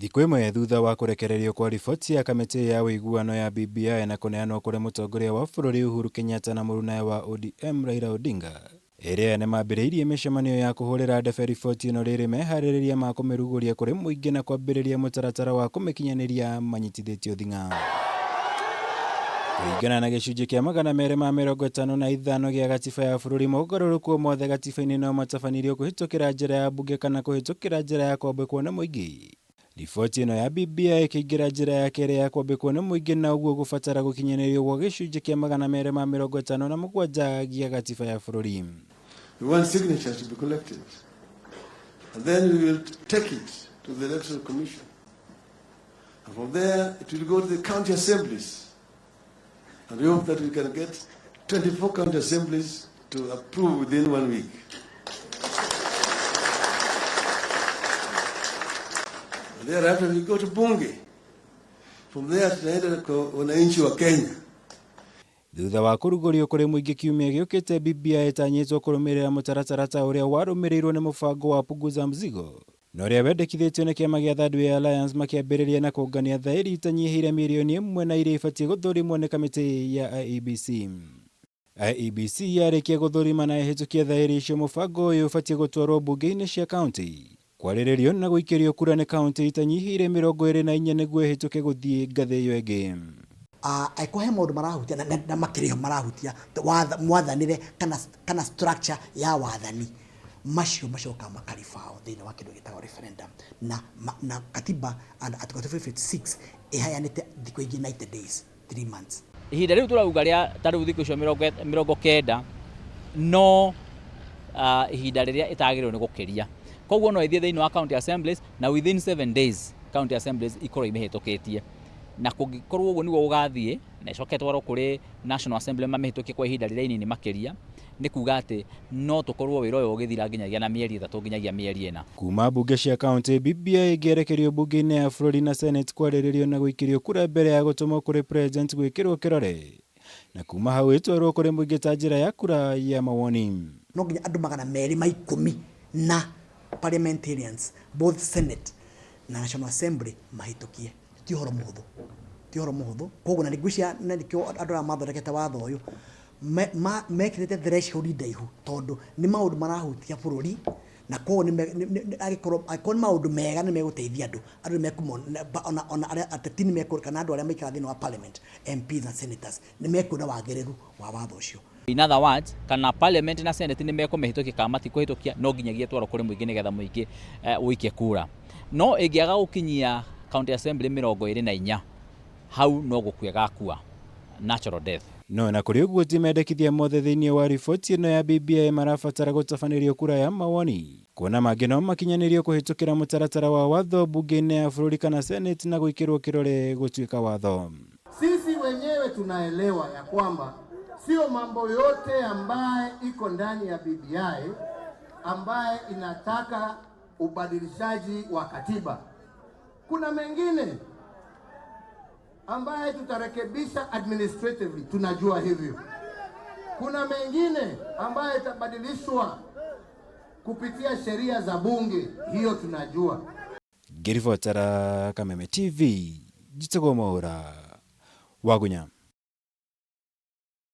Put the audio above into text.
Thikũ ĩmwe thutha wa kũrekererio kwa riboti ya kamĩtĩ ya ũiguano ya BBI na kũneanwo kũrĩ mũtongoria wa bũrũri Uhuru Kenyatta na mũrunawe wa ODM Raila Odinga, erĩ aya nĩmambĩrĩirie mĩcemanio ya kũhũrĩra ndebe riboti ĩno rĩrĩ meharĩrĩria ma kũmĩrugũria kũrĩ mũingĩ na kwambĩrĩria mũtaratara wa kũmĩkinyanĩria manyitithĩtio thing'a. Kũringana na gĩcunjĩ kĩa 255 gĩa gatiba ya bũrũri, mogarũrũku o mothe gatiba-inĩ no matabanĩrio kũhĩtũkĩra njĩra ya mbunge kana kũhĩtũkĩra njĩra ya kwambĩkwo nĩ mũingĩ. Riboti ĩno ya BBI ĩkĩingĩra njĩra ya kerĩ ya kwambĩkwo nĩ mũingĩ na ũguo gũbatara gũkinyanĩrio gwa gĩcunjĩ kĩa 257 gĩa gatiba ya bũrũri. We want signatures to be collected and then we will take it to the Electoral Commission. And from there it will go to the county assemblies. And we hope that we can get 24 county assemblies to approve within 1 week. And thereafter we go to Bunge. From there tunaenda kwa wananchi wa Kenya. Thutha wa kũrugũrio kũrĩ mũingĩ kiumia gĩũkĩte, BBI ĩtanyĩtwo kũrũmĩrĩra mũtaratara ta ũrĩa warũmĩrĩirwo nĩ mũbango wa Punguza Mzigo na ũrĩa wendekithĩtio nĩ kĩama gĩa Third Way Alliance makĩambĩrĩria na kũngania thaĩri itanyihĩire mirioni ĩmwe na iria ibatiĩ gũthũrimwo nĩ kamĩtĩ ya IEBC. IEBC yarĩkia gũthũrima na ĩhĩtũkie thaĩri icio, mũbango ũyũ ũbatiĩ gũtwarwo mbunge-inĩ cia kaunti kwarĩrĩrio na gũikĩrio kura nĩ kaunti itanyihĩire 24 nĩguo ĩhĩtũke gũthiĩ ngathĩ ĩyo ĩngĩ. Angĩkorwo he maũndũ marahutia na makĩrĩ ho marahutia mwathanĩre kana structure ya wathani, macio macokaga makaribao thĩinĩ wa kĩndũ gĩtagwo referendum na katiba and article 256 ĩheanĩte thikũ ingĩ 90 days, 3 months. Ihinda rĩu tũrauga rĩa ta rĩu thikũ icio 90 no ihinda rĩrĩa ĩtagĩrĩirwo nĩ gũkĩria. Koguo no ĩthiĩ thĩinĩ wa county assemblies na within 7 days county assemblies ikorwo imĩhĩtũkĩtie. Na kũngĩkorwo ũguo nĩguo gũgathiĩ na ĩcoke ĩtwarwo kũrĩ National Assembly mamĩhĩtũkie kwa ihinda rĩrĩa inini makĩria, nĩ kuga atĩ no tũkorwo wĩra ũyũ ũgĩthira nginyagia na mĩeri 3 nginyagia mĩeri 4. Kuma mbunge cia kaunti, BBI ĩngĩerekerio mbunge-inĩ ya bũrũri na Senate kwarĩrĩrio na gũikĩrio kura mbere ya gũtũmwo kũrĩ President gwĩkĩrwo kĩrore, na kuma hau ĩtwarwo kũrĩ mũingĩ ta njĩra ya kura ya mawoni. No nginya andũ 210 na parliamentarians both Senate na National Assembly mahĩtũkie. Ti ũhoro mũhũthũ, ti ũhoro mũhũthũ. Koguo na nĩngwĩciria na nĩkĩo andũ arĩa mathondekete watho ũyũ mekĩrĩte threshold ndaihu, tondũ nĩ maũndũ marahutia bũrũri, na koguo angĩkorwo nĩ maũndũ mega nĩ megũteithia andũ, andũ nĩ mekũmona, ona arĩa ateti nĩ mekũona, kana andũ arĩa maikaraga thĩinĩ wa parliament, MPs na senators, nĩ mekuona wagĩrĩru wa watho ũcio. In other words, kana parliament na senate nĩ mekũmĩhĩtũkia kana matikũhĩtũkia, no nginyagia ĩtwarwo kũrĩ mũingĩ nĩgetha mũingĩ ũikie kura. No ĩngĩaga gũkinyia county assembly 24, hau no gũkua ĩgakua, natural death. No na kũrĩ ũguo ti mendekithia mothe thĩinĩ wa riboti ĩno ya BBI marabatara gũtabanĩrio kura ya mawoni, kuona mangĩ no makinyanĩrio kũhĩtũkĩra mũtaratara wa watho mbunge-inĩ ya bũrũri kana Senate na gwĩkĩrwo kĩrore gũtuĩka watho. Sisi wenyewe tunaelewa ya kwamba sio mambo yote ambaye iko ndani ya BBI ambaye inataka ubadilishaji wa katiba. Kuna mengine ambaye tutarekebisha administratively, tunajua hivyo. Kuna mengine ambaye itabadilishwa kupitia sheria za bunge, hiyo tunajua. Ngĩribotera Kameme TV, njĩtagwo Mwaũra Wagunya.